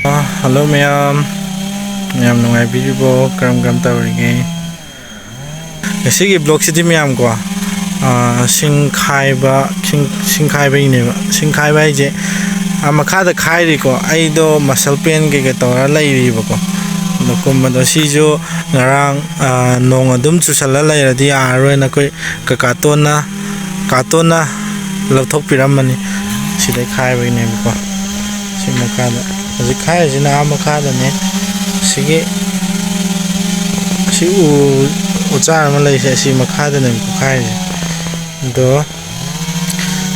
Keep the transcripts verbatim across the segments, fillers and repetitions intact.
Hello ꯃꯌꯥꯝ, ꯃꯌꯥꯝ ꯅꯨꯡꯉꯥꯏꯕꯤꯔꯤꯕꯣ? ꯀꯔꯝ ꯀꯔꯝ ꯇꯧꯔꯤꯒꯦ? ꯉꯁꯤꯒꯤ ꯕ꯭ꯂꯣꯛꯁꯤꯗꯤ ꯃꯌꯥꯝꯀꯣ, ꯁꯤꯡ ꯈꯥꯏꯕ, ꯁꯤꯡ ꯈꯥꯏꯕꯒꯤꯅꯦꯕ꯫ ꯁꯤꯡ ꯈꯥꯏꯕ ꯍꯥꯏꯁꯦ ꯃꯈꯥꯗ ꯈꯥꯏꯔꯤꯀꯣ꯫ ꯑꯩꯗꯣ ꯃꯁꯜ ꯄꯦꯟ ꯀꯩꯀꯩ ꯇꯧꯔ ꯂꯩꯔꯤꯕꯀꯣ꯫ ꯑꯗꯣ ꯀꯨꯝꯕꯗꯣ ꯁꯤꯁꯨ ꯉꯔꯥꯡ ꯅꯣꯡ ꯑꯗꯨꯝ ꯆꯨꯁꯜꯂ ꯂꯩꯔꯗꯤ ꯌꯥꯔꯔꯣꯏꯅ ꯑꯩꯈꯣꯏ ꯀꯀꯥꯇꯣꯟꯅ, ꯀꯥꯇꯣꯟꯅ ꯂꯧꯊꯣꯛꯄꯤꯔꯝꯕꯅꯤ꯫ ꯁꯤꯗꯩ ꯈꯥꯏꯕꯒꯤꯅꯦꯕꯀꯣ꯫ ꯁꯤ ꯃꯈꯥꯗ ꯍꯧꯖꯤꯛ ꯈꯥꯏꯔꯤꯁꯤꯅ ꯑꯥ ꯃꯈꯥꯗꯅꯦ꯫ ꯁꯤꯒꯤ ꯁꯤ ꯎ ꯎꯆꯥꯟ ꯑꯃ ꯂꯩꯁꯦ, ꯑꯁꯤ ꯃꯈꯥꯗꯅꯦꯕꯀꯣ ꯈꯥꯏꯔꯤꯁꯦ꯫ ꯑꯗꯣ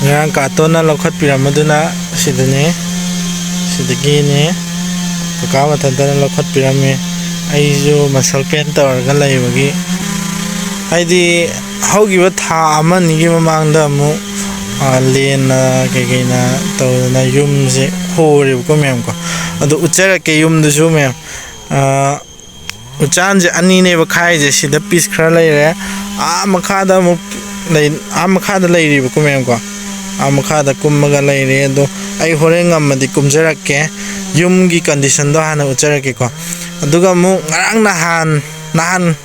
ꯉꯔꯥꯡ ꯀꯥꯇꯣꯟꯅ ꯂꯧꯈꯠꯄꯤꯔꯝꯕꯗꯨꯅ ꯁꯤꯗꯅꯦ, ꯁꯤꯗꯒꯤꯅꯦ꯫ ꯀꯀꯥ ꯃꯊꯟꯇꯅ ꯂꯧꯈꯠꯄꯤꯔꯝꯃꯦ꯫ ꯑꯩꯁꯨ ꯃꯁꯜ ꯄꯦꯟ ꯇꯧꯔꯒ ꯂꯩꯕꯒꯤ, ꯍꯥꯏꯗꯤ ꯍꯧꯈꯤꯕ ꯊꯥ ꯑꯃ ꯑꯅꯤꯒꯤ ꯃꯃꯥꯡꯗ ꯑꯃꯨꯛ ꯂꯦꯟꯅ ꯀꯩꯀꯩꯅ ꯇꯧꯗꯅ ꯌꯨꯝꯁꯦ ꯍꯣꯔꯦꯕꯀꯣ ꯃꯌꯥꯝꯀꯣ꯫ ꯑꯗꯣ ꯎꯠꯆꯔꯛꯀꯦ ꯌꯨꯝꯗꯨꯁꯨ ꯃꯌꯥꯝ꯫ ꯎꯆꯥꯟꯁꯦ ꯑꯅꯤꯅꯦꯕ ꯈꯥꯏꯁꯦ꯫ ꯁꯤꯗ ꯄꯤꯁ ꯈꯔ ꯂꯩꯔꯦ, ꯑꯥ ꯃꯈꯥꯗ ꯑꯃꯨꯛ ꯂꯩ, ꯑꯥ ꯃꯈꯥꯗ ꯂꯩꯔꯤꯕꯀꯣ ꯃꯌꯥꯝꯀꯣ꯫ ꯑꯥ ꯃꯈꯥꯗ ꯀꯨꯝꯃꯒ ꯂꯩꯔꯦ꯫ ꯑꯗꯣ ꯑꯩ ꯍꯣꯔꯦꯟ ꯉꯝꯃꯗꯤ ꯀꯨꯝꯖꯔꯛꯀꯦ, ꯌꯨꯝꯒꯤ ꯀꯟꯗꯤꯁꯟꯗꯣ ꯍꯥꯟꯅ ꯎꯠꯆꯔꯛꯀꯦꯀꯣ꯫ ꯑꯗꯨꯒ ꯑꯃꯨꯛ ꯉꯔꯥꯡ ꯅꯍꯥꯟ, ꯅꯍꯥꯟ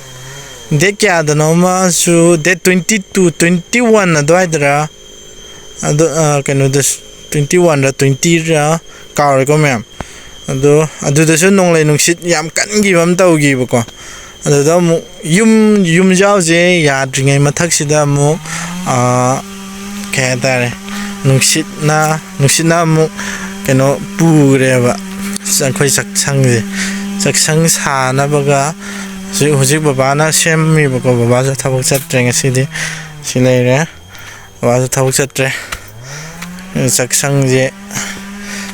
ꯗꯦꯠ ꯀꯌꯥꯗꯅꯣ ꯑꯃꯁꯨ, date twenty two, twenty one ꯑꯗꯨꯋꯥꯏꯗꯔ, ꯑꯗꯣ ꯀꯩꯅꯣꯗ, ꯇ꯭ꯋꯦꯟꯇꯤ ꯋꯥꯟꯗ ꯇ꯭ꯋꯦꯟꯇꯤꯔ ꯀꯥꯎꯔꯦꯀꯣ ꯃꯌꯥꯝ꯫ ꯑꯗꯣ ꯑꯗꯨꯗꯁꯨ ꯅꯣꯡꯂꯩ ꯅꯨꯡꯁꯤꯠ ꯌꯥꯝ ꯀꯟꯈꯤꯕ ꯑꯃ ꯇꯧꯈꯤꯕꯀꯣ꯫ ꯑꯗꯨꯗ ꯑꯃꯨꯛ ꯌꯨꯝ, ꯌꯨꯝꯖꯥꯎꯁꯦ ꯌꯥꯗ꯭ꯔꯤꯉꯩ ꯃꯊꯛꯁꯤꯗ ꯑꯃꯨꯛ ꯀꯩ ꯍꯥꯏꯇꯥꯔꯦ, ꯅꯨꯡꯁꯤꯠꯅ, ꯅꯨꯡꯁꯤꯠꯅ ꯑꯃꯨꯛ ꯀꯩꯅꯣ ꯄꯨꯈ꯭ꯔꯦꯕ, ꯑꯩꯈꯣꯏ ꯆꯥꯛꯁꯪꯁꯦ꯫ ꯆꯥꯛꯁꯪ ꯁꯥꯅꯕꯒ ꯍꯧꯖꯤꯛ, ꯍꯧꯖꯤꯛ ꯕꯕꯥꯅ ꯁꯦꯝꯃꯤꯕꯀꯣ꯫ ꯕꯕꯥꯁꯨ ꯊꯕꯛ ꯆꯠꯇ꯭ꯔꯦ ꯉꯁꯤꯗꯤ, ꯁꯤ ꯂꯩꯔꯦ꯫ ꯕꯕꯥꯁꯨ ꯊꯕꯛ ꯆꯠꯇ꯭ꯔꯦ꯫ ꯆꯥꯛꯁꯪꯁꯦ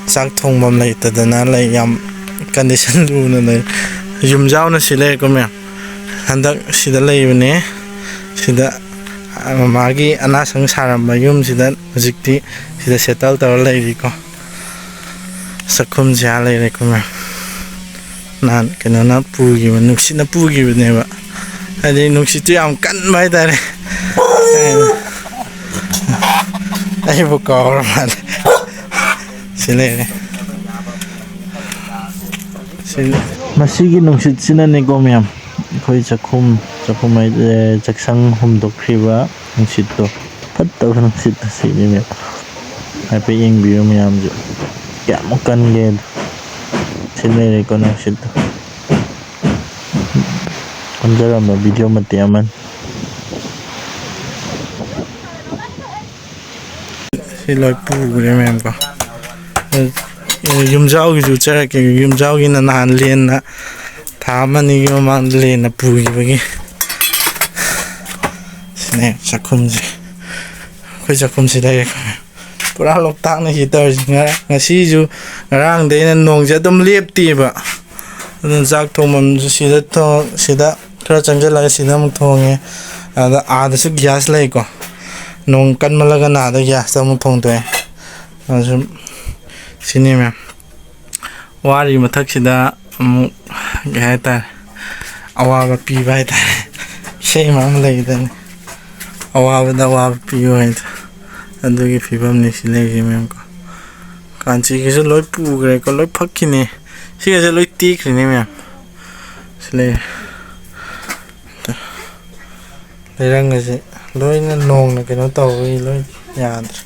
ꯆꯥꯛ ꯊꯣꯡꯐꯝ ꯂꯩꯇꯗꯅ ꯂꯩ, ꯌꯥꯝ ꯀꯟꯗꯤꯁꯟ ꯂꯨꯅ ꯂꯩ꯫ ꯌꯨꯝꯖꯥꯎꯅ ꯁꯤ ꯂꯩꯔꯦꯀꯣ ꯃꯌꯥꯝ꯫ ꯍꯟꯗꯛ ꯁꯤꯗ ꯂꯩꯕꯅꯦ꯫ ꯁꯤꯗ ꯃꯃꯥꯒꯤ ꯑꯅꯥꯁꯪ ꯁꯥꯔꯝꯕ ꯌꯨꯝꯁꯤꯗ ꯍꯧꯖꯤꯛꯇꯤ ꯁꯤꯗ ꯁꯦꯇꯜ ꯇꯧꯔ ꯂꯩꯔꯤꯀꯣ꯫ ꯆꯥꯛꯈꯨꯝꯁꯦ ꯑꯥ ꯂꯩꯔꯦꯀꯣ ꯃꯌꯥꯝ꯫ ꯅꯍꯥꯟ ꯀꯩꯅꯣꯅ ꯄꯨꯈꯤꯕ, ꯅꯨꯡꯁꯤꯠꯅ ꯄꯨꯈꯤꯕꯅꯦꯕ꯫ ꯍꯥꯏꯗꯤ ꯅꯨꯡꯁꯤꯠꯇꯨ ꯌꯥꯝ ꯀꯟꯕ ꯍꯥꯏꯇꯥꯔꯦ꯫ ꯑꯩꯕꯨ ꯀꯥꯎꯔ ꯃꯥꯜꯂꯦ꯫ ꯁꯤ ꯂꯩꯔꯦ꯫ ꯃꯁꯤꯒꯤ ꯅꯨꯡꯁꯤꯠꯁꯤꯅꯅꯦꯀꯣ ꯃꯌꯥꯝ, ꯑꯩꯈꯣꯏ ꯆꯥꯛꯈꯨꯝ, ꯆꯥꯛꯈꯨꯝ ꯍꯥꯏꯗꯤ, ꯆꯥꯛꯁꯪ ꯍꯨꯝꯗꯣꯛꯈ꯭ꯔꯤꯕ ꯅꯨꯡꯁꯤꯠꯇꯣ, ꯐꯠꯇꯕ ꯅꯨꯡꯁꯤꯠꯇꯣ ꯁꯤꯅꯤ ꯃꯌꯥꯝ꯫ ꯍꯥꯏꯐꯦꯠ ꯌꯦꯡꯕꯤꯌꯨ ꯃꯌꯥꯝꯁꯨ, ꯀꯌꯥꯃꯨꯛ ꯀꯟꯒꯦꯗꯣ꯫ ꯁꯤ ꯂꯩꯔꯦꯀꯣ ꯅꯨꯡꯁꯤꯠꯇꯣ꯫ ꯑꯣꯟꯖꯔꯝꯕ ꯚꯤꯗꯤꯑꯣ ꯃꯇꯦꯛ ꯑꯃꯅꯤ꯫ ꯁꯤ ꯂꯣꯏ ꯄꯨꯈ꯭ꯔꯦ ꯃꯌꯥꯝꯀꯣ꯫ ꯌꯨꯝꯖꯥꯎꯒꯤꯁꯨ ꯎꯠꯆꯔꯛꯀꯦ꯫ ꯌꯨꯝꯖꯥꯎꯒꯤꯅ ꯅꯍꯥꯟ ꯂꯦꯟꯅ, ꯊꯥ ꯑꯃ ꯑꯅꯤꯒꯤ ꯃꯃꯥꯡꯗ ꯂꯦꯟꯅ ꯄꯨꯈꯤꯕꯒꯤ꯫ ꯁꯤꯅꯦ ꯆꯥꯛꯈꯨꯝꯁꯦ꯫ ꯑꯩꯈꯣꯏ ꯆꯥꯛꯈꯨꯝꯁꯤ ꯂꯩꯔꯦ꯫ ꯄꯨꯔꯥ ꯂꯣꯛꯇꯥꯛꯅꯤ ꯁꯤ ꯇꯧꯔꯤꯁꯤ꯫ ꯉꯔꯥꯡ, ꯉꯁꯤꯁꯨ, ꯉꯔꯥꯡꯗꯩꯅ ꯅꯣꯡꯁꯦ ꯑꯗꯨꯝ ꯂꯦꯞꯇꯦꯕ꯫ ꯑꯗꯨꯅ ꯆꯥꯛ ꯊꯣꯡꯐꯝꯁꯨ ꯁꯤꯗ ꯊꯣꯡ-, ꯁꯤꯗ ꯈꯔ ꯆꯪꯁꯤꯜꯂꯒ ꯁꯤꯗ ꯑꯃꯨꯛ ꯊꯣꯡꯉꯦ꯫ ꯑꯗ ꯑꯥꯗꯁꯨ ꯒ꯭ꯌꯥꯁ ꯂꯩꯀꯣ꯫ ꯅꯣꯡ ꯀꯟꯃꯜꯂꯒꯅ ꯑꯥꯗ ꯒ꯭ꯌꯥꯁꯇ ꯑꯃꯨꯛ ꯊꯣꯡꯗꯣꯛꯑꯦ꯫ ꯑꯗꯨ ꯁꯨꯝ ꯁꯤꯅꯤ ꯃꯌꯥꯝ꯫ ꯋꯥꯔꯤ ꯃꯊꯛꯁꯤꯗ ꯑꯃꯨꯛ ꯀꯩ ꯍꯥꯏꯇꯥꯔꯦ, ꯑꯋꯥꯕ ꯄꯤꯕ ꯍꯥꯏꯇꯥꯔꯦ꯫ ꯏꯁꯩ ꯑꯃ ꯂꯩꯗꯅ, "ꯑꯋꯥꯕꯗ ꯑꯋꯥꯕ ꯄꯤꯌꯨ" ꯍꯥꯏꯗꯣ, ꯑꯗꯨꯒꯤ ꯐꯤꯕꯝꯅꯤ ꯁꯤ ꯂꯩꯔꯤꯁꯤ ꯃꯌꯥꯝꯀꯣ꯫ ꯀꯥꯟꯆꯤꯒꯤꯁꯨ ꯂꯣꯏ ꯄꯨꯈ꯭ꯔꯦꯀꯣ, ꯂꯣꯏ ꯐꯛꯈꯤꯅꯤ꯫ ꯁꯤꯒꯁꯦ ꯂꯣꯏ ꯇꯦꯛꯈ꯭ꯔꯤꯅꯤ ꯃꯌꯥꯝ꯫ ꯁꯤ ꯂꯩꯔꯦ꯫ ꯂꯩꯔꯪꯒꯁꯦ ꯂꯣꯏꯅ ꯅꯣꯡꯅ ꯀꯩꯅꯣ ꯇꯧꯕꯒꯤ ꯂꯣꯏ ꯌꯥꯗ꯭ꯔꯦ꯫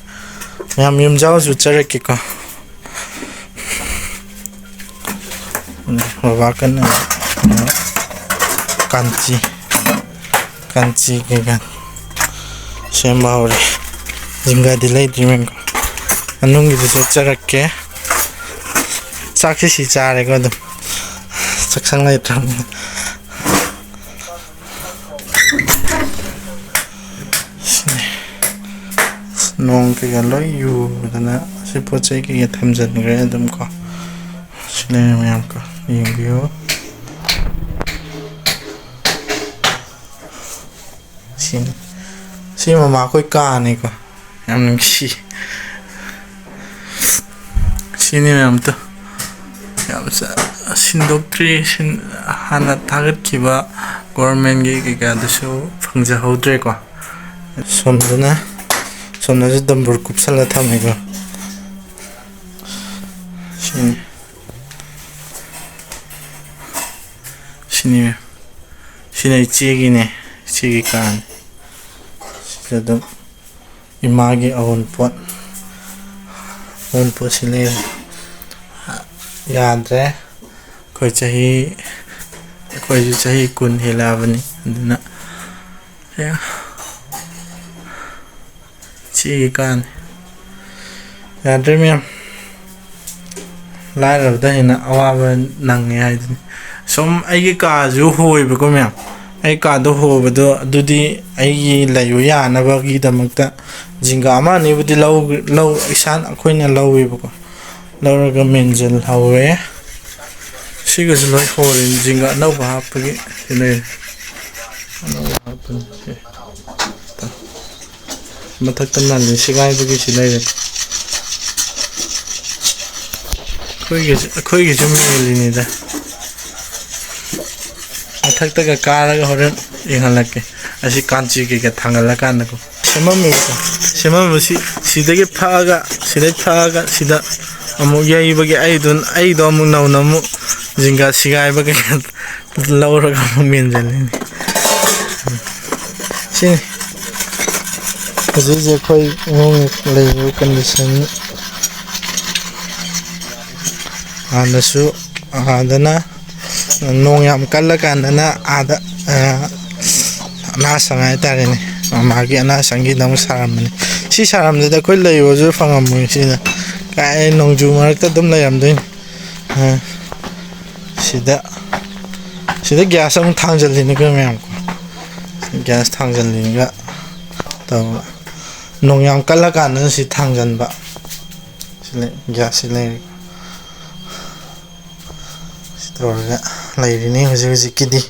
ꯃꯌꯥꯝ ꯌꯨꯝꯖꯥꯎꯁꯨ ꯎꯠꯆꯔꯛꯀꯦꯀꯣ꯫ ꯕꯕꯥ ꯀꯟꯅ ꯀꯥꯟꯆꯤ, ꯀꯥꯟꯆꯤ ꯀꯩꯀꯥ ꯁꯦꯝꯕ ꯍꯧꯔꯦ꯫ ꯖꯤꯡꯒꯗꯤ ꯂꯩꯗ꯭ꯔꯤ ꯃꯌꯥꯝꯀꯣ꯫ ꯃꯅꯨꯡꯒꯤꯗꯨꯁꯨ ꯎꯠꯆꯔꯛꯀꯦ꯫ ꯆꯥꯛꯁꯤ ꯁꯤ ꯆꯥꯔꯦꯀꯣ ꯑꯗꯨꯝ꯫ ꯆꯥꯛꯁꯪ ꯂꯩꯇ꯭ꯔꯕꯅꯤꯅ꯫ ꯁꯤꯅꯤ꯫ ꯅꯣꯡ ꯀꯩꯀꯥ ꯂꯣꯏ ꯌꯨꯗꯅ ꯁꯤ ꯄꯣꯠ ꯆꯩ ꯀꯩꯀꯥ ꯊꯝꯖꯤꯟꯈ꯭ꯔꯦ ꯑꯗꯨꯝ ꯀꯣ꯫ ꯁꯤ ꯂꯩꯔꯦ ꯃꯌꯥꯝ ꯀꯣ, ꯌꯦꯡꯕꯤꯌꯨ꯫ ꯁꯤꯅꯤ꯫ ꯁꯤ ꯃꯃꯥ ꯑꯩꯈꯣꯏ ꯀꯥꯅꯤꯀꯣ꯫ ꯌꯥꯝ ꯅꯨꯡꯁꯤ꯫ ꯁꯤꯅꯤ ꯃꯌꯥꯝꯗꯣ꯫ ꯌꯥꯝ ꯆ-, ꯁꯤꯟꯗꯣꯛꯇ꯭ꯔꯤ꯫ ꯁꯤꯟ-, ꯍꯥꯟꯅ ꯊꯥꯒꯠꯈꯤꯕ ꯒꯣꯔꯃꯦꯟꯒꯤ ꯀꯩꯀꯥꯗꯨꯁꯨ ꯐꯪꯖꯍꯧꯗ꯭ꯔꯦꯀꯣ꯫ ꯁꯣꯝꯗꯅ, ꯁꯣꯝꯗꯁꯨ ꯗꯝꯕꯨꯔ ꯀꯨꯞꯁꯜꯂ ꯊꯝꯃꯦꯀꯣ꯫ ꯁꯤꯅꯤ꯫ ꯁꯤꯅꯤ, ꯁꯤꯅ ꯏꯆꯦꯒꯤꯅꯦ, ꯏꯆꯦꯒꯤ ꯀꯥꯅꯤ꯫ ꯁꯤꯗ ꯑꯗꯨꯝ ꯏꯃꯥꯒꯤ ꯑꯋꯨꯟꯄꯣꯠ, ꯑꯋꯨꯟꯄꯣꯠꯁꯤ ꯂꯩꯔꯦ꯫ ꯌꯥꯗ꯭ꯔꯦ꯫ ꯑꯩꯈꯣꯏ ꯆꯍꯤ, ꯑꯩꯈꯣꯏꯁꯨ ꯆꯍꯤ ꯀꯨꯟ ꯍꯦꯜꯂꯛꯑꯕꯅꯤ꯫ ꯑꯗꯨꯅ, ꯑꯦ, ꯁꯤꯒꯤ ꯀꯥꯅꯤ꯫ ꯌꯥꯗ꯭ꯔꯦ ꯃꯌꯥꯝ꯫ ꯂꯥꯏꯔꯕꯗ ꯍꯦꯟꯅ ꯑꯋꯥꯕ ꯅꯪꯉꯦ ꯍꯥꯏꯗꯨꯅꯤ꯫ ꯁꯨꯝ ꯑꯩꯒꯤ ꯀꯥꯁꯨ ꯍꯣꯏꯕꯀꯣ ꯃꯌꯥꯝ꯫ ꯑꯩ ꯀꯥꯗꯣ ꯍꯣꯕꯗꯣ ꯑꯗꯨꯗꯤ ꯑꯩꯒꯤ ꯂꯩꯕ ꯌꯥꯅꯕꯒꯤꯗꯃꯛꯇ ꯖꯤꯡꯒ ꯑꯃ ꯑꯅꯤꯕꯨꯗꯤ ꯂꯧ, ꯂꯧ, ꯏꯁꯥꯅ ꯑꯩꯈꯣꯏꯅ ꯂꯧꯋꯦꯕꯀꯣ꯫ ꯂꯧꯔꯒ ꯃꯦꯟꯁꯤꯜꯍꯧꯋꯦ꯫ ꯁꯤꯒꯁꯨ ꯂꯣꯏ ꯍꯣꯔꯦ꯫ ꯖꯤꯡꯒ ꯑꯅꯧꯕ ꯍꯥꯞꯄꯒꯤ ꯁꯤ ꯂꯩꯔꯦ꯫ ꯑꯅꯧꯕ ꯍꯥꯞꯄꯅꯤ꯫ ꯁꯤ ꯃꯊꯛꯇ ꯅꯜꯂꯤ ꯁꯤꯒꯥꯏꯕꯒꯤ ꯁꯤ ꯂꯩꯔꯦ꯫ ꯑꯩꯈꯣꯏꯒꯤꯁꯨ, ꯑꯩꯈꯣꯏꯒꯤꯁꯨ ꯃꯦꯜꯂꯤꯅꯤꯗ꯫ ꯃꯊꯛꯇꯒ ꯀꯥꯔꯒ ꯍꯣꯔꯦꯟ ꯌꯦꯡꯍꯜꯂꯛꯀꯦ꯫ ꯑꯁꯤ ꯀꯥꯟꯆꯤ ꯀꯩꯀꯥ ꯊꯥꯡꯒꯠꯂꯀꯥꯟꯗꯀꯣ꯫ ꯁꯦꯝꯃꯝꯃꯦꯕꯀꯣ꯫ ꯁꯦꯝꯃꯝꯕꯁꯤ ꯁꯤꯗꯒꯤ ꯐꯛꯑꯒ, ꯁꯤꯗꯩ ꯐꯛꯑꯒ ꯁꯤꯗ ꯑꯃꯨꯛ ꯌꯩꯕꯒꯤ ꯑꯩꯗꯨ, ꯑꯩꯗꯣ ꯑꯃꯨꯛ ꯅꯧꯅ ꯑꯃꯨꯛ ꯖꯤꯡꯒ ꯁꯤꯒꯥꯏꯕ ꯀꯩꯀꯥ ꯂꯧꯔꯒ ꯑꯃꯨꯛ ꯃꯦꯟꯁꯤꯜꯂꯤꯅꯤ꯫ ꯁꯤꯅꯤ꯫ ꯍꯧꯖꯤꯛ ꯍꯧꯖꯤꯛ ꯑꯩꯈꯣꯏ ꯏꯃꯨꯡ ꯂꯩꯔꯤꯕ condition꯫ ꯍꯥꯟꯅꯁꯨ, ꯑꯥꯗꯅ ꯅꯣꯡ ꯌꯥꯝ ꯀꯜꯂꯀꯥꯟꯗꯅ ꯑꯥꯗ, ꯑ, ꯑꯅꯥ ꯑꯁꯪ ꯍꯥꯏꯇꯥꯔꯦꯅꯦ, ꯃꯥꯒꯤ ꯑꯅꯥ ꯑꯁꯪꯒꯤꯗꯃꯛ ꯁꯥꯔꯝꯕꯅꯤ꯫ ꯁꯤ ꯁꯥꯔꯝꯗꯗꯤ ꯑꯩꯈꯣꯏ ꯂꯩꯌꯣꯁꯨ ꯐꯪꯉꯝꯃꯣꯏ ꯁꯤꯗ꯫ ꯀꯥꯏ ꯅꯣꯡꯖꯨ ꯃꯔꯛꯇ ꯑꯗꯨꯝ ꯂꯩꯔꯝꯗꯣꯏꯅꯤ꯫ ꯑ, ꯁꯤꯗ, ꯁꯤꯗ gas ꯑꯃꯨꯛ ꯊꯥꯡꯖꯜꯂꯤꯅꯤꯀꯣ ꯃꯌꯥꯝ꯫ Gas ꯊꯥꯡꯖꯜꯂꯤꯒ ꯇꯧꯕ꯫ ꯅꯣꯡ ꯌꯥꯝ ꯀꯜꯂꯀꯥꯟꯗꯅ ꯁꯤ ꯊꯥꯡꯖꯟꯕ꯫ ꯁꯤ ꯂꯩ, gas ꯁꯤ ꯂꯩꯔꯦ꯫ ꯁꯤ ꯇꯧꯔꯒ ꯂꯩꯔꯤꯅꯤ ꯍꯧꯖꯤꯛ ꯍꯧꯖꯤꯛꯀꯤꯗꯤ꯫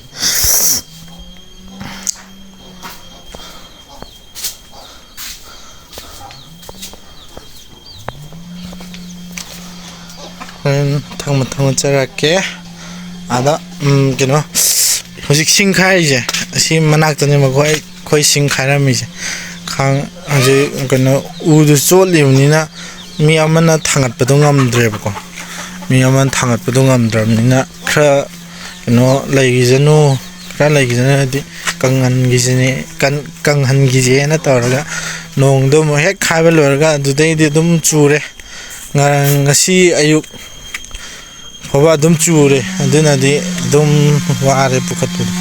ꯍꯣꯔꯦꯟ ꯃꯊꯪ ꯃꯊꯪ ꯆꯠꯆꯔꯛꯀꯦ꯫ ꯑꯗ, ꯎꯝ, ꯀꯩꯅꯣ, ꯍꯧꯖꯤꯛ ꯁꯤꯡ ꯈꯥꯏꯔꯤꯁꯦ, ꯑꯁꯤ ꯃꯅꯥꯛꯇꯅꯦꯕꯀꯣ ꯑꯩ, ꯑꯩꯈꯣꯏ ꯁꯤꯡ ꯈꯥꯏꯔꯝꯃꯤꯁꯦ꯫ ꯈꯥꯡ-, ꯍꯧꯖꯤꯛ, ꯀꯩꯅꯣ, ꯎꯗꯨ ꯆꯣꯠꯂꯤꯕꯅꯤꯅ ꯃꯤ ꯑꯃꯅ ꯊꯥꯡꯒꯠꯄꯗꯣ ꯉꯝꯗ꯭ꯔꯦꯕꯀꯣ꯫ ꯃꯤ ꯑꯃꯅ ꯊꯥꯡꯒꯠꯄꯗꯣ ꯉꯝꯗ꯭ꯔꯕꯅꯤꯅ ꯈꯔ ꯀꯩꯅꯣ ꯂꯩꯈꯤꯁꯅꯨ, ꯈꯔ ꯂꯩꯈꯤꯁꯅꯨ ꯍꯥꯏꯗꯤ ꯀꯪꯍꯟꯈꯤꯁꯤꯅꯦ, ꯀꯪꯍꯟꯈꯤꯁꯦꯅ ꯇꯧꯔꯒ ꯅꯣꯡꯗꯣ ꯑꯃꯨꯛ ꯍꯦꯛ ꯈꯥꯏꯕ ꯂꯣꯏꯔꯒ ꯑꯗꯨꯗꯩꯗꯤ ꯑꯗꯨꯝ ꯆꯨꯔꯦ꯫ ꯉꯁꯤ ꯑꯌꯨꯛ ꯐꯥꯎꯕ ꯑꯗꯨꯝ ꯆꯨꯔꯦ꯫ ꯑꯗꯨꯅꯗꯤ ꯑꯗꯨꯝ ꯋꯥꯔꯦ ꯄꯨꯈꯠꯄꯗꯣ꯫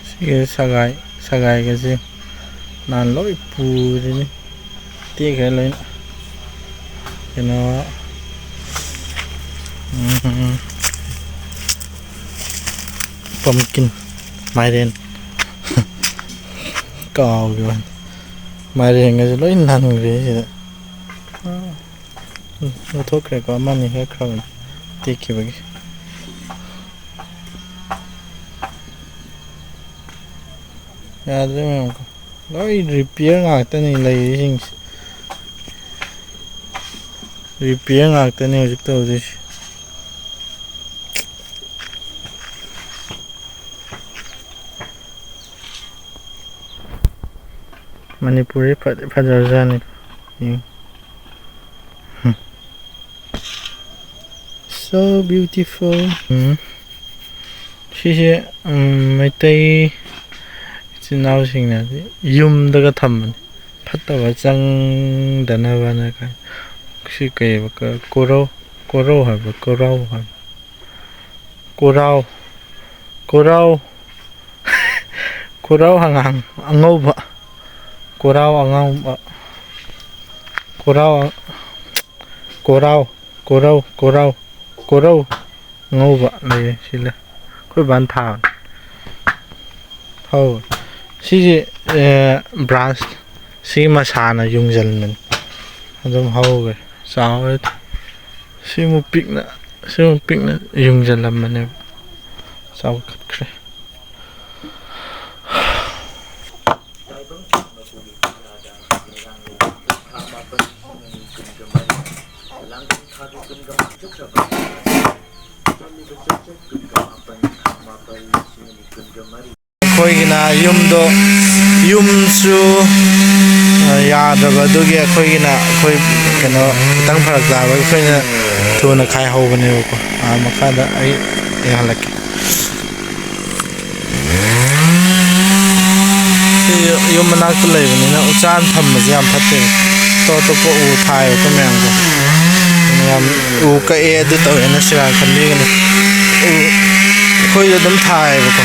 ꯁꯤꯒꯤ ꯁꯒꯥꯏ ꯁꯒꯥꯏꯒꯁꯦ ꯅꯍꯥꯟ ꯂꯣꯏ ꯄꯨꯔꯤꯅꯤ꯫ ꯇꯦꯛꯈ꯭ꯔꯦ ꯂꯣꯏꯅ꯫ ꯀꯩꯅꯣ, ꯎꯝ, ꯄꯝꯀꯤꯟ, ꯃꯥꯏꯔꯦꯟ꯫ ꯀꯥꯎꯈꯤꯕ ꯋꯥꯅꯤ꯫ ꯃꯥꯏꯔꯦꯟꯒꯁꯦ ꯂꯣꯏ ꯅꯟꯈ꯭ꯔꯦ ꯁꯤꯗ꯫ ꯎꯝ, ꯂꯧꯊꯣꯛꯈ꯭ꯔꯦꯀꯣ, ꯑꯃꯅꯤ ꯍꯦꯛꯈ꯭ꯔꯕꯅꯤ ꯇꯦꯛꯈꯤꯕꯒꯤ꯫ ꯌꯥꯗ꯭ꯔꯦ ꯃꯌꯥꯝ꯫ ꯂꯣꯏ ꯔꯤꯄꯤꯌꯔ ꯉꯥꯛꯇꯅꯤ ꯂꯩꯔꯤꯁꯤꯡꯁꯦ꯫ ꯔꯤꯄꯤꯌꯔ ꯉꯥꯛꯇꯅꯤ ꯍꯧꯖꯤꯛ ꯇꯧꯗꯣꯏꯁꯦ꯫ ꯃꯅꯤꯄꯨꯔꯁꯦ ꯐꯗꯤ ꯐꯖꯕꯖꯥꯠꯅꯤ꯫ ꯌꯦꯡꯉꯨ꯫ ꯍꯝ꯫ So beautiful. ꯎꯝ꯫ ꯁꯤꯁꯦ, ꯎꯝ, ꯃꯩꯇꯩ ꯏꯆꯤꯟ ꯏꯅꯥꯎꯁꯤꯡꯅꯗꯤ ꯌꯨꯝꯗꯒ ꯊꯝꯕꯅꯤ꯫ ꯐꯠꯇꯕ ꯆꯪꯗꯅꯕꯅ ꯀꯥꯏ꯫ ꯁꯤ ꯀꯩꯕ? ꯀ-, ꯀꯣꯔꯧ, ꯀꯣꯔꯧ ꯍꯥꯏꯕ꯭ꯔꯥ? ꯀꯣꯔꯧ ꯍꯥꯏꯕ꯭ꯔꯥ? ꯀꯣꯔꯥꯎ꯫ ꯀꯣꯔꯥꯎ꯫ ꯀꯣꯔꯥꯎ ꯍꯪꯒꯥꯝ ꯑꯉꯧꯕ, ꯀꯣꯔꯥꯎ ꯑꯉꯥꯡꯕ, ꯀꯣꯔꯥꯎ, ꯀꯣꯔꯥꯎ, ꯀꯣꯔꯧ, ꯀꯣꯔꯧ, ꯀꯣꯔꯧ ꯑꯉꯧꯕ ꯂꯩꯌꯦ꯫ ꯁꯤ ꯂꯩ꯫ ꯑꯩꯈꯣꯏ ꯕꯥꯅ ꯊꯥꯕꯅꯦ꯫ ꯍꯧ꯫ ꯁꯤꯁꯦ, ꯑꯦ, branch ꯁꯤ ꯃꯁꯥꯅ ꯌꯨꯡꯁꯤꯟꯕꯅꯤ꯫ ꯑꯗꯨꯝ ꯍꯧꯈ꯭ꯔꯦ꯫ ꯆꯥꯎꯔꯦ꯫ ꯁꯤꯃꯨꯛ ꯄꯤꯛꯅ, ꯁꯤꯃꯨꯛ ꯄꯤꯛꯅ ꯌꯨꯡꯁꯤꯜꯂꯝꯕꯅꯦꯕ꯫ ꯆꯥꯎꯈꯠꯈ꯭ꯔꯦ꯫ ꯑꯩꯈꯣꯏꯒꯤꯅ ꯌꯨꯝꯗꯣ, ꯌꯨꯝꯁꯨ, ꯑ, ꯌꯥꯗꯕ, ꯑꯗꯨꯒꯤ ꯑꯩꯈꯣꯏꯒꯤꯅ, ꯑꯩꯈꯣꯏ ꯀꯩꯅꯣ ꯈꯤꯇꯪ ꯐꯔꯛ ꯇꯥꯕꯒꯤ ꯑꯩꯈꯣꯏꯅ ꯊꯨꯅ ꯈꯥꯏꯍꯧꯕꯅꯦꯕꯀꯣ꯫ ꯑꯥ, ꯃꯈꯥꯗ ꯑꯩ ꯌꯦꯡꯍꯜꯂꯛꯀꯦ꯫ ꯁꯤ ꯌꯨꯝ ꯃꯅꯥꯛꯇ ꯂꯩꯕꯅꯤꯅ ꯎꯆꯥꯟ ꯊꯝꯕꯁꯦ ꯌꯥꯝ ꯐꯠꯇꯦꯕ꯫ ꯑꯇꯣꯞ ꯑꯇꯣꯞꯄ ꯎ ꯊꯥꯏꯌꯦꯕꯀꯣ ꯃꯌꯥꯝꯗꯣ꯫ ꯌꯥꯝ ꯎ ꯀꯛꯑꯦ, ꯑꯗꯨ ꯇꯧꯋꯦꯅ ꯁꯦꯔꯥꯟ ꯈꯟꯕꯤꯒꯅꯨ꯫ ꯎ ꯑꯩꯈꯣꯏꯁꯨ ꯑꯗꯨꯝ ꯊꯥꯏꯌꯦꯕꯀꯣ꯫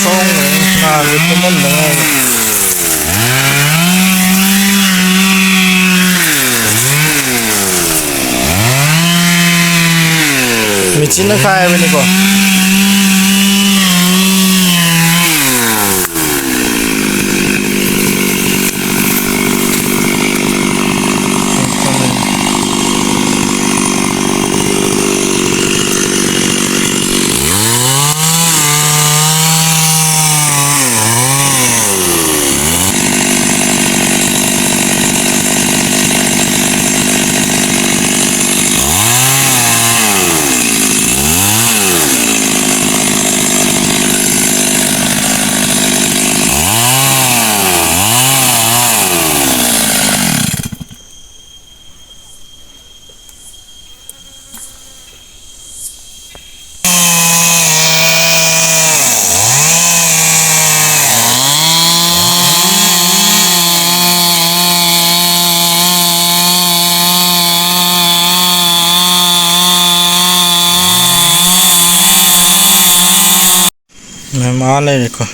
ꯁꯣꯡꯕꯅꯤ ꯉꯥꯁꯦ ꯇꯨꯝꯃꯝꯗ ꯉꯥꯏꯔꯤ꯫ ꯃꯦꯆꯤꯟꯅ ꯈꯥꯏꯕꯅꯤꯀꯣ꯫ ꯃꯌꯥꯝ ꯑꯥ ꯂꯩꯔꯦꯀꯣ,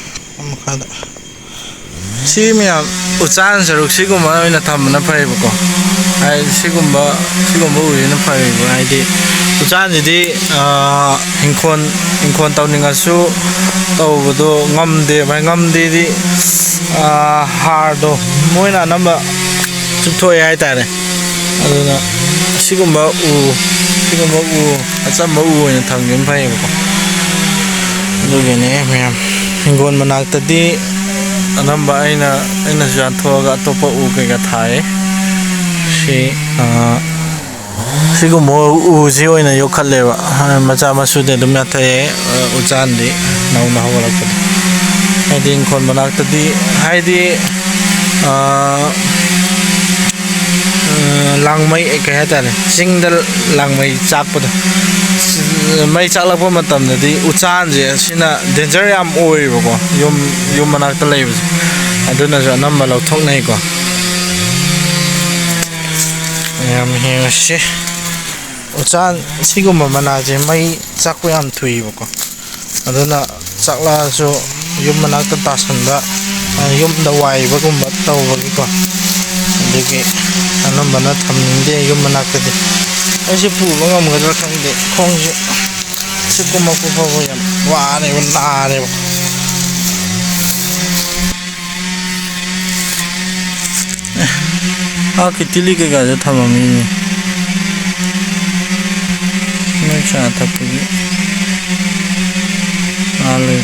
ꯃꯈꯥꯗ꯫ ꯁꯤ ꯃꯌꯥꯝ ꯎꯆꯥꯟ ꯁꯔꯨꯛ ꯁꯤꯒꯨꯝꯕ ꯑꯣꯏꯅ ꯊꯝꯕꯅ ꯐꯩꯌꯦꯕꯀꯣ꯫ ꯍꯥꯏꯗꯤ ꯁꯤꯒꯨꯝꯕ, ꯁꯤꯒꯨꯝꯕ ꯎꯁꯤꯅ ꯐꯩꯌꯦꯕ꯫ ꯍꯥꯏꯗꯤ ꯎꯆꯥꯟꯁꯤꯗꯤ, ꯑꯥ, ꯏꯪꯈꯣꯜ, ꯏꯪꯈꯣꯜ ꯇꯧꯅꯤꯡꯉꯁꯨ ꯇꯧꯕꯗꯣ ꯉꯝꯗꯦꯕ꯫ ꯉꯝꯗꯦꯗꯤ, ꯑꯥ, ꯍꯥꯔꯗꯣ ꯃꯣꯏꯅ ꯑꯅꯝꯕ ꯆꯨꯞꯊꯣꯛꯑꯦ ꯍꯥꯏꯇꯥꯔꯦ꯫ ꯑꯗꯨꯅ ꯁꯤꯒꯨꯝꯕ ꯎ, ꯁꯤꯒꯨꯝꯕ ꯎ, ꯑꯆꯝꯕ ꯎ ꯑꯣꯏꯅ ꯊꯝꯈꯤꯕꯅ ꯐꯩꯌꯦꯕꯀꯣ꯫ ꯑꯗꯨꯒꯤꯅꯦ ꯃꯌꯥꯝ꯫ ꯍꯤꯡꯒꯣꯜ ꯃꯅꯥꯛꯇꯗꯤ ꯑꯅꯝꯕ ꯑꯩꯅ, ꯑꯩꯅꯁꯨ ꯌꯥꯟꯊꯣꯛꯑꯒ ꯑꯇꯣꯞꯄ ꯎ ꯀꯩꯀꯥ ꯊꯥꯏ꯫ ꯁꯤ, ꯑꯥ, ꯁꯤꯒꯨꯝꯕ ꯎꯁꯤ ꯑꯣꯏꯅ ꯌꯣꯛꯈꯠꯂꯦꯕ꯫ ꯃꯆꯥ ꯃꯁꯨꯗꯤ ꯑꯗꯨꯝ ꯌꯥꯟꯊꯣꯛꯑꯦ, ꯎꯆꯥꯟꯗꯤ ꯅꯧꯅ ꯍꯧꯒꯠꯂꯛꯄꯗ꯫ ꯍꯥꯏꯗꯤ ꯏꯪꯈꯣꯜ ꯃꯅꯥꯛꯇꯗꯤ, ꯍꯥꯏꯗꯤ, ꯑꯥ, ꯂꯥꯡꯃꯩ, ꯀꯩ ꯍꯥꯏꯇꯥꯔꯦ, ꯆꯤꯡꯗ ꯂꯥꯡꯃꯩ ꯆꯥꯛꯄꯗꯣ, ꯃꯩ ꯆꯥꯛꯂꯛꯄ ꯃꯇꯝꯗꯗꯤ ꯎꯆꯥꯟꯁꯦ ꯑꯁꯤꯅ danger ꯌꯥꯝ ꯑꯣꯏꯌꯦꯕꯀꯣ, ꯌꯨꯝ, ꯌꯨꯝ ꯃꯅꯥꯛꯇ ꯂꯩꯕꯁꯦ꯫ ꯑꯗꯨꯅꯁꯨ ꯑꯅꯝꯕ ꯂꯧꯊꯣꯛꯅꯩꯀꯣ꯫ ꯃꯌꯥꯝ ꯌꯦꯡꯉꯁꯤ꯫ ꯎꯆꯥꯟ ꯁꯤꯒꯨꯝꯕ ꯃꯅꯥꯁꯦ ꯃꯩ ꯆꯥꯛꯄ ꯌꯥꯝ ꯊꯨꯏꯕꯀꯣ꯫ ꯑꯗꯨꯅ ꯆꯥꯛꯂꯛꯑꯁꯨ ꯌꯨꯝ ꯃꯅꯥꯛꯇ ꯇꯥꯁꯟꯕ, ꯑ, ꯌꯨꯝꯗ ꯋꯥꯏꯕꯒꯨꯝꯕ ꯇꯧꯕꯒꯤꯀꯣ꯫ ꯑꯗꯨꯒꯤ ꯑꯅꯝꯕꯅ ꯊꯝꯅꯤꯡꯗꯦ ꯌꯨꯝ ꯃꯅꯥꯛꯇꯗꯤ꯫ ꯑꯩꯁꯦ ꯄꯨꯕ ꯉꯝꯒꯗ꯭ꯔꯥ ꯈꯪꯗꯦ꯫ ꯈꯣꯡꯁꯦ ꯁꯤ ꯀꯨꯝꯃꯛꯄ ꯐꯥꯎꯕ ꯌꯥꯝ ꯋꯥꯔꯦꯕ, ꯅꯥꯔꯦꯕ꯫ ꯑꯥ, ꯀꯤꯇꯤꯂꯤ ꯀꯩꯀꯥꯁꯨ ꯊꯝꯃꯝꯃꯤꯅꯦ꯫ ꯃꯣꯏ ꯆꯥ ꯊꯛꯄꯒꯤ꯫ ꯑꯥ, ꯂꯩ꯫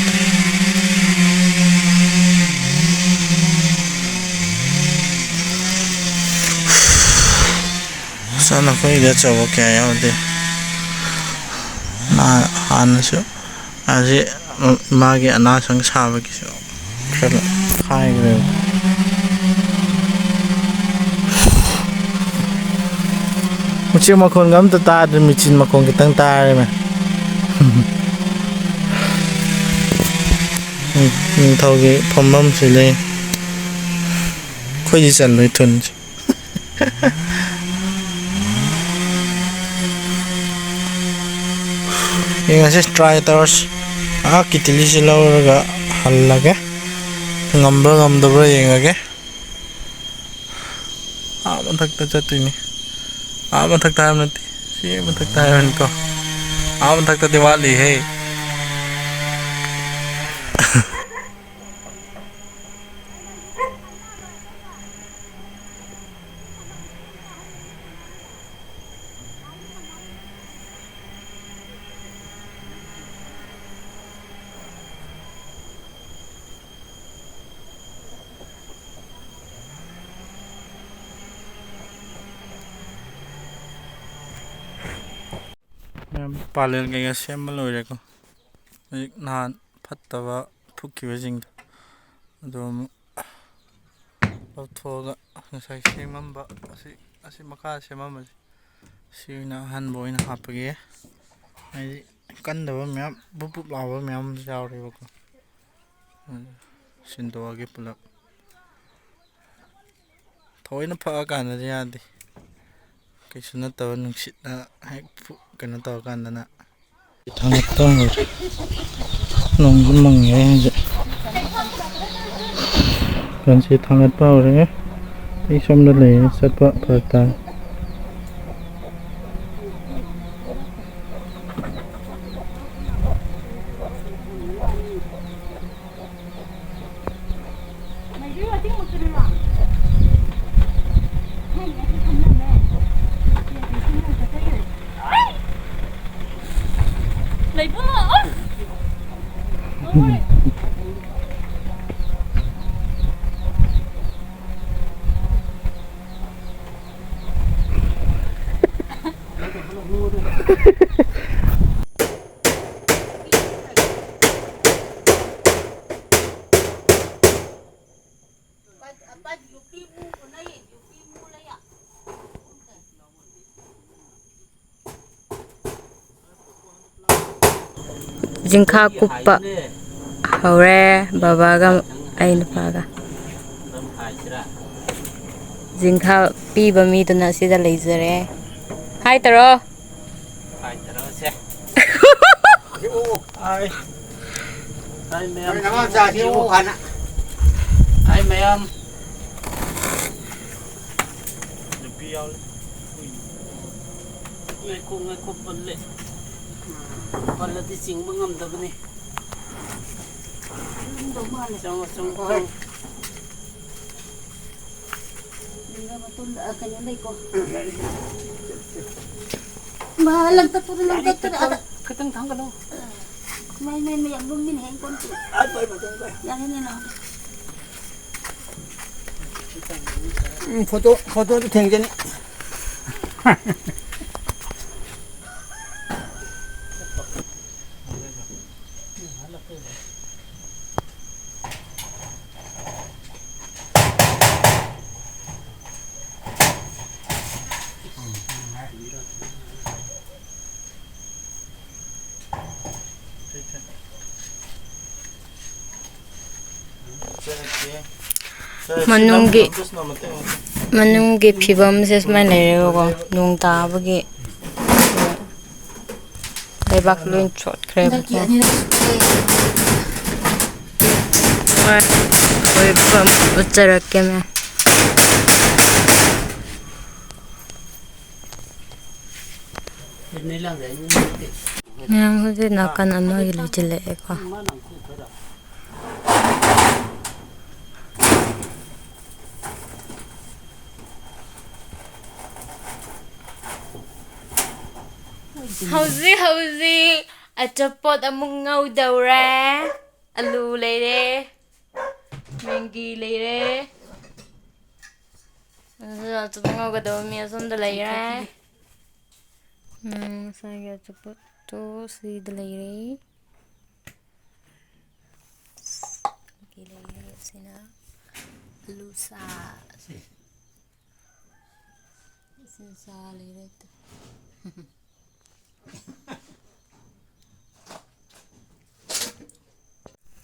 ꯁꯥꯟꯅꯈꯣꯏꯗꯤ ꯑꯆꯧꯕ ꯀꯌꯥ ꯌꯥꯎꯗꯦ꯫ ꯃꯥ ꯍꯥꯟꯅꯁꯨ ꯑꯁꯤ ꯃꯥꯒꯤ ꯑꯅꯥꯁꯪ ꯁꯥꯕꯒꯤꯁꯨ ꯈꯔ ꯍꯥꯏꯈ꯭ꯔꯦꯕ꯫ ꯎꯆꯦꯛ ꯃꯈꯣꯟꯒ ꯑꯝꯇ ꯇꯥꯗ꯭ꯔꯦ, ꯃꯦꯆꯤꯟ ꯃꯈꯣꯟ ꯈꯤꯇꯪ ꯇꯥꯔꯦ꯫ ꯅꯤꯡꯊꯧꯒꯤ ꯐꯝꯐꯝꯁꯨ ꯂꯩ꯫ ꯑꯩꯈꯣꯏꯗꯤ ꯆꯜꯂꯣꯏ ꯊꯨꯟꯁꯦ꯫ ꯌꯦꯡꯉꯁꯤ, try ꯇꯧꯔꯁꯤ꯫ ꯑꯥ, ꯀꯤꯇꯤꯂꯤꯁꯤ ꯂꯧꯔꯒ ꯍꯜꯂꯒꯦ꯫ ꯉꯝꯕ꯭ꯔꯥ ꯉꯝꯗꯕ꯭ꯔꯥ ꯌꯦꯡꯉꯒꯦ꯫ ꯑꯥ ꯃꯊꯛꯇ ꯆꯠꯇꯣꯏꯅꯤ꯫ ꯑꯥ ꯃꯊꯛꯇ ꯍꯥꯏꯕ ꯅꯠꯇꯦ, ꯁꯤ ꯃꯊꯛꯇ ꯍꯥꯏꯕꯅꯤꯀꯣ꯫ ꯑꯥ ꯃꯊꯛꯇꯗꯤ ꯋꯥꯠꯂꯤꯍꯦ꯫ ꯃꯌꯥꯝ ꯄꯥꯂꯦꯜ ꯀꯩꯀꯥ ꯁꯦꯝꯕ ꯂꯣꯏꯔꯦꯀꯣ꯫ ꯍꯧꯖꯤꯛ ꯅꯍꯥꯟ ꯐꯠꯇꯕ ꯐꯨꯛꯈꯤꯕꯁꯤꯡꯗꯣ ꯑꯗꯨ ꯑꯃꯨꯛ ꯂꯧꯊꯣꯛꯑꯒ ꯉꯁꯥꯏ ꯁꯦꯝꯃꯝꯕ ꯑꯁꯤ, ꯑꯁꯤ ꯃꯈꯥ ꯁꯦꯝꯃꯝꯕꯁꯦ, ꯁꯤ ꯑꯣꯏꯅ ꯑꯍꯟꯕ ꯑꯣꯏꯅ ꯍꯥꯞꯄꯒꯦ꯫ ꯍꯥꯏꯗꯤ ꯀꯟꯗꯕ ꯃꯌꯥꯝ, ꯕꯨꯞ ꯕꯨꯞ ꯂꯥꯎꯕ ꯃꯌꯥꯝ ꯑꯃꯁꯨ ꯌꯥꯎꯔꯦꯕꯀꯣ꯫ ꯑꯗꯨ ꯁꯤꯟꯗꯣꯛꯑꯒꯦ ꯄꯨꯂꯞ꯫ ꯊꯑꯣꯏꯅ ꯐꯛꯑꯀꯥꯟꯗꯗꯤ ꯌꯥꯗꯦ꯫ ꯀꯩꯁꯨ ꯅꯠꯇꯕ ꯅꯨꯡꯁꯤꯠꯅ ꯍꯦꯛ ꯐꯨ-, ꯀꯩꯅꯣ ꯇꯧꯔꯀꯥꯟꯗꯅ꯫ ꯊꯥꯡꯒꯠꯄ ꯍꯧꯔꯦ꯫ ꯅꯣꯡꯁꯨ ꯃꯪꯉꯦ ꯍꯧꯖꯤꯛ꯫ ꯀꯟꯁꯤ ꯊꯥꯡꯒꯠꯄ ꯍꯧꯔꯦ꯫ ꯑꯩ ꯁꯣꯝꯗ ꯂꯩꯌꯦ, ꯆꯠꯄ ꯐꯔꯛ ꯇꯥꯔꯦ꯫ ꯖꯤꯡꯈꯥ ꯀꯨꯞꯄ ꯍꯧꯔꯦ, ꯕꯕꯥꯒ ꯑꯩ ꯅꯨꯄꯥꯒ꯫ ꯖꯤꯡꯈꯥ ꯄꯤꯕ ꯃꯤꯗꯨꯅ ꯁꯤꯗ ꯂꯩꯖꯔꯦ꯫ ꯍꯥꯏ ꯇꯧꯔꯣ꯫ ꯍꯥꯏ ꯇꯧꯔꯣꯁꯦ꯫ ꯍꯥꯏ꯫ ꯍꯥꯏ ꯃꯌꯥꯝ꯫ ꯅꯣꯏ ꯅꯃꯥꯝꯆꯥꯁꯤ ꯎ ꯍꯥꯟꯅ꯫ ꯍꯥꯏ ꯃꯌꯥꯝ꯫ ꯅꯨꯄꯤ ꯌꯥꯎꯔꯦ꯫ ꯉꯥꯏꯈꯣ, ꯉꯥꯏꯈꯣ, ꯄꯜꯂꯦ꯫ ꯄꯜꯂꯗꯤ ꯆꯤꯡꯕ ꯉꯝꯗꯕꯅꯤ꯫ ꯆꯪꯉꯣ, ꯆꯪꯉꯣ, ꯍꯣꯏ꯫ ꯆꯪꯉꯣ꯫ ꯃꯇꯨꯡꯗ, ꯑ, ꯀꯩꯅꯣ ꯂꯩꯀꯣ꯫ ꯃꯥ ꯂꯪꯇꯛꯄꯗꯣ, ꯂꯪꯇꯛꯄꯗꯣ, ꯑꯗ꯫ ꯈꯤꯇꯪ ꯊꯥꯡꯒꯠꯂꯣ꯫ ꯃꯥꯏ, ꯃꯥꯏ, ꯃꯥꯏ, ꯌꯥꯝ ꯂꯨꯝꯃꯤꯅꯦ, ꯍꯌꯦꯡ ꯀꯣꯟ ꯇꯨ-, ꯌꯥꯅꯤꯅꯦ, ꯂꯥꯛꯑꯣ꯫ ꯎꯝ, ꯐꯣꯇꯣ, ꯐꯣꯇꯣꯗꯨ ꯊꯦꯡꯖꯅꯤ꯫ ꯃꯅꯨꯡꯒꯤ, ꯃꯅꯨꯡꯒꯤ ꯐꯤꯕꯝꯁꯦ ꯁꯨꯃꯥꯏꯅ ꯂꯩꯔꯦꯕꯀꯣ, ꯅꯣꯡ ꯇꯥꯕꯒꯤ ꯂꯩꯕꯥꯛ ꯂꯣꯏ ꯆꯣꯠꯈ꯭ꯔꯦꯕꯀꯣ꯫ ꯍꯣꯏ, ꯑꯀꯣꯏꯕ ꯑꯃꯨꯛ ꯎꯠꯆꯔꯛꯀꯦ, ꯃꯌꯥꯝ꯫ ꯃꯌꯥꯝ ꯍꯧꯖꯤꯛ ꯅꯥꯀꯟ ꯑꯃꯒꯤ ꯂꯣꯏꯁꯤꯜꯂꯛꯑꯦꯀꯣ꯫ ꯍꯧꯖꯤꯛ ꯍꯧꯖꯤꯛ ꯑꯆꯥꯄꯣꯠ ꯑꯃꯨꯛ ꯉꯧꯗꯧꯔꯦ꯫ ꯑꯂꯨ ꯂꯩꯔꯦ, ꯃꯦꯡꯒꯤ ꯂꯩꯔꯦ꯫ ꯑꯗꯨꯒ ꯑꯆꯥꯄꯣꯠ ꯉꯧꯒꯗꯕ ꯃꯤ ꯑꯁꯣꯝꯗ ꯂꯩꯔꯦ꯫ ꯎꯝ, ꯉꯁꯥꯏꯒꯤ ꯑꯆꯥꯄꯣꯠꯇꯣ ꯁꯤꯗ ꯂꯩꯔꯦ꯫ ꯃꯦꯡꯒꯤ ꯂꯩꯔꯦ꯫ ꯑꯁꯤꯅ ꯑꯂꯨ ꯁꯥ꯫ ꯑꯁꯤꯅ ꯆꯥ ꯂꯩꯔꯦ꯫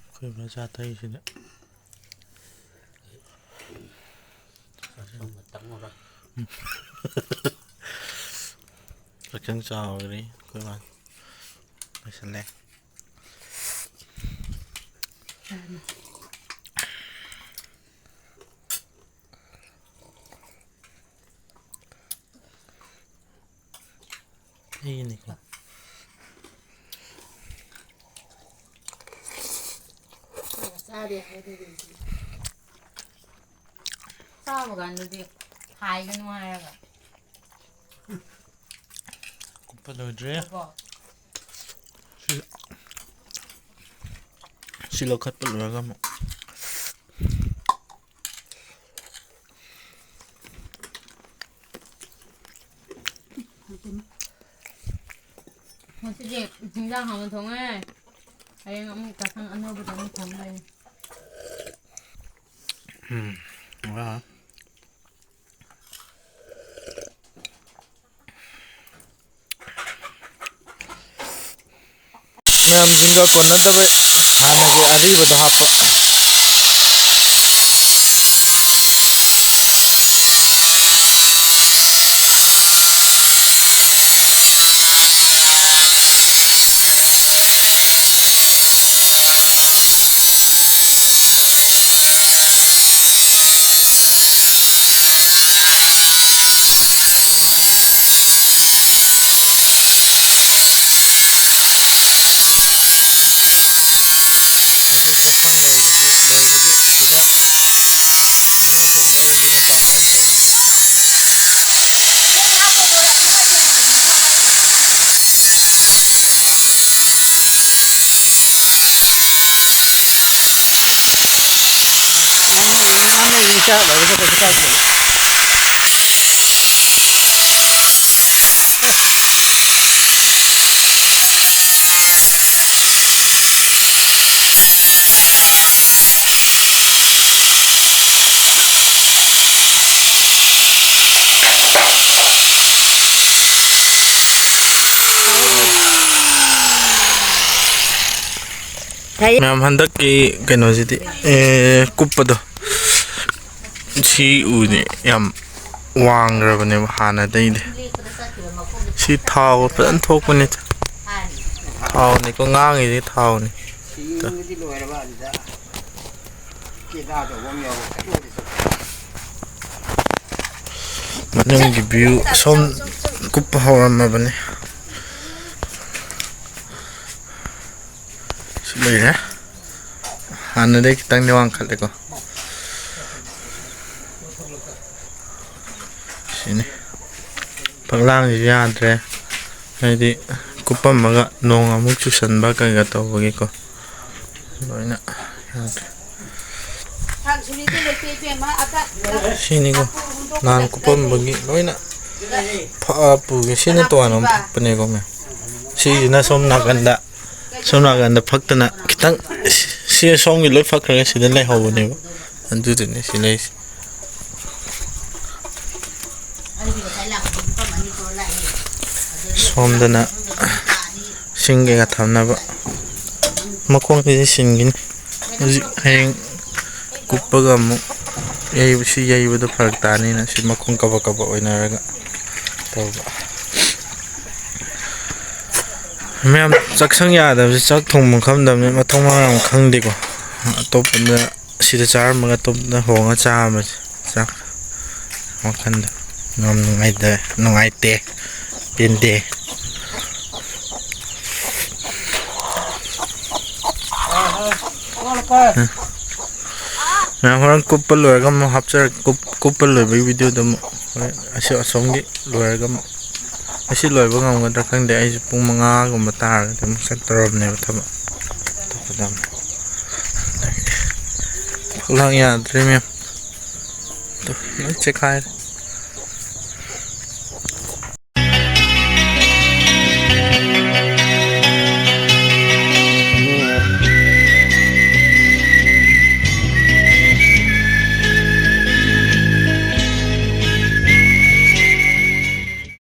ꯑꯩꯈꯣꯏ ꯃꯆꯥ ꯇꯩꯁꯤꯗ꯫ ꯆꯥꯛꯁꯪ ꯆꯥꯎꯈ꯭ꯔꯦ ꯑꯩꯈꯣꯏ ꯃꯥ꯫ ꯂꯣꯏꯁꯜꯂꯦ꯫ ꯑꯩꯒꯤꯅꯤꯀꯣ꯫ ꯆꯥꯕ ꯀꯥꯟꯗꯗꯤ ꯍꯥꯏꯒꯅꯨ ꯍꯥꯏꯔꯒ꯫ ꯀꯨꯞꯄ ꯂꯣꯏꯗ꯭ꯔꯦ꯫ ꯀꯣ꯫ ꯁꯤ, ꯁꯤ ꯂꯧꯈꯠꯄ ꯂꯣꯏꯔꯒ ꯑꯃꯨꯛ꯫ ꯉꯁꯤꯗꯤ ꯍꯤꯟꯖꯥꯡ ꯍꯥꯎꯅ ꯊꯣꯡꯉꯦ꯫ ꯍꯌꯦꯡ ꯑꯃꯨꯛ ꯆꯥꯛꯁꯪ ꯑꯅꯧꯕꯗ ꯑꯃꯨꯛ ꯊꯣꯡꯗꯣꯏꯅꯦ꯫ ꯎꯝ꯫ ꯋꯥ꯫ ꯃꯌꯥꯝꯁꯤꯡꯒ ꯀꯣꯟꯅꯗꯕꯩ ꯍꯥꯟꯅꯒꯤ ꯑꯔꯤꯕꯗꯣ ꯍꯥꯞꯄ꯫ ꯃꯌꯥꯝ, ꯍꯟꯗꯛꯀꯤ ꯀꯩꯅꯣꯁꯤꯗꯤ, ꯑꯦ, ꯀꯨꯞꯄꯗꯣ, ꯁꯤ ꯎꯅꯤ ꯌꯥꯝ ꯋꯥꯡꯈ꯭ꯔꯕꯅꯦꯕ ꯍꯥꯟꯅꯗꯩꯗꯤ꯫ ꯁꯤ ꯊꯥꯎ ꯐꯖꯅ ꯊꯣꯛꯄꯅꯤ꯫ ꯊꯥꯎꯅꯤꯀꯣ ꯉꯥꯡꯉꯤꯁꯦ, ꯊꯥꯎꯅꯤ꯫ ꯌꯨꯝꯗꯗꯤ ꯂꯣꯏꯔꯕ ꯑꯗꯨꯗ ꯀꯦꯗꯥ ꯇꯧꯕ ꯑꯃ ꯌꯥꯎꯕ ꯆꯠꯂꯨꯔꯗꯤ ꯆꯠꯄ꯫ ꯃꯅꯨꯡꯒꯤ ꯚ꯭ꯌꯨ ꯁꯣꯝ ꯀꯨꯞꯄ ꯍꯧꯔꯝꯃꯕꯅꯤ꯫ ꯁꯤ ꯂꯩꯔꯦ꯫ ꯍꯥꯟꯅꯗꯩ ꯈꯤꯇꯪꯗꯤ ꯋꯥꯡꯈꯠꯂꯦꯀꯣ꯫ ꯁꯤꯅꯤ꯫ ꯐꯛꯂꯥꯡꯁꯤ ꯌꯥꯗ꯭ꯔꯦ꯫ ꯍꯥꯏꯗꯤ ꯀꯨꯞꯄꯝꯃꯒ ꯅꯣꯡ ꯑꯃꯨꯛ ꯆꯨꯁꯟꯕ ꯀꯩꯒ ꯇꯧꯕꯒꯤꯀꯣ꯫ ꯂꯣꯏꯅ ꯌꯥꯗ꯭ꯔꯦ꯫ ꯁꯤꯅꯤꯀꯣ꯫ ꯅꯍꯥꯟ ꯀꯨꯞꯄꯝꯕꯒꯤ ꯂꯣꯏꯅ ꯐꯛꯑ ꯄꯨꯒꯦ꯫ ꯁꯤꯅ ꯇꯣꯉꯥꯟꯅ ꯑꯃ ꯐꯛꯄꯅꯦꯀꯣ ꯃꯌꯥꯝ꯫ ꯁꯤꯁꯤꯅ ꯁꯣꯝ ꯅꯥꯀꯟꯗ, ꯁꯣꯝ ꯅꯥꯀꯟꯗ ꯐꯛꯇꯅ ꯈꯤꯇꯪ, ꯁꯤ ꯁꯣꯝꯒꯤ ꯂꯣꯏ ꯐꯛꯈ꯭ꯔꯒ ꯁꯤꯗ ꯂꯩꯍꯧꯕꯅꯦꯕ꯫ ꯑꯗꯨꯗꯨꯅꯤ ꯁꯤ ꯂꯩꯁꯦ꯫ ꯁꯣꯝꯗꯅ ꯁꯤꯡ ꯀꯩꯀꯥ ꯊꯝꯅꯕ꯫ ꯃꯈꯣꯡꯁꯤꯗꯤ ꯁꯤꯟꯈꯤꯅꯤ꯫ ꯍꯧꯖꯤꯛ ꯍꯌꯦꯡ ꯀꯨꯞꯄꯒ ꯑꯃꯨꯛ ꯌꯩꯕ-, ꯁꯤ ꯌꯩꯕꯗꯣ ꯐꯔꯛ ꯇꯥꯅꯤꯅ ꯁꯤ ꯃꯈꯣꯡ ꯀꯕꯛ ꯀꯕꯛ ꯑꯣꯏꯅꯔꯒ ꯇꯧꯕ꯫ ꯃꯌꯥꯝ ꯆꯥꯛꯁꯪ ꯌꯥꯗꯕꯁꯦ ꯆꯥꯛ ꯊꯣꯡꯕ ꯈꯪꯗꯕꯅꯤ, ꯃꯊꯣꯡ ꯃꯔꯝ ꯈꯪꯗꯦꯀꯣ꯫ ꯑꯇꯣꯞꯄꯗ ꯁꯤꯗ ꯆꯥꯔꯝꯃꯒ ꯑꯇꯣꯞꯄꯗ ꯍꯣꯡꯉ ꯆꯥꯕꯁꯦ ꯆꯥꯛ ꯋꯥꯈꯟꯗ ꯌꯥꯝ ꯅꯨꯡꯉꯥꯏꯇ-, ꯅꯨꯡꯉꯥꯏꯇꯦ, ꯄꯦꯟꯗꯦ꯫ ꯃꯌꯥꯝ ꯍꯣꯔꯦꯟ ꯀꯨꯞꯄ ꯂꯣꯏꯔꯒ ꯑꯃꯨꯛ ꯍꯥꯞꯆꯔꯛ-, ꯀꯨꯞ-, ꯀꯨꯞꯄ ꯂꯣꯏꯕꯒꯤ ꯚꯤꯗꯤꯑꯣꯗꯣ ꯑꯃꯨꯛ ꯍꯣꯔꯦꯟ ꯑꯁꯤ ꯑꯁꯣꯝꯒꯤ ꯂꯣꯏꯔꯒ ꯑꯃꯨꯛ, ꯉꯁꯤ ꯂꯣꯏꯕ ꯉꯝꯒꯗ꯭ꯔꯥ ꯈꯪꯗꯦ꯫ ꯑꯩꯁꯨ ꯄꯨꯡ ꯃꯉꯥꯒꯨꯝꯕ ꯇꯥꯔꯒꯗꯤ ꯑꯃꯨꯛ ꯆꯠꯇꯧꯔꯕꯅꯦꯕ ꯊꯕꯛ꯫ ꯑꯇꯣꯞꯄꯗ ꯑꯃꯨꯛ꯫ ꯐꯛꯂꯥꯡ ꯌꯥꯗ꯭ꯔꯦ ꯃꯌꯥꯝ꯫ ꯇꯨ, ꯂꯣꯏ ꯆꯦꯛꯈꯥꯏꯔꯦ꯫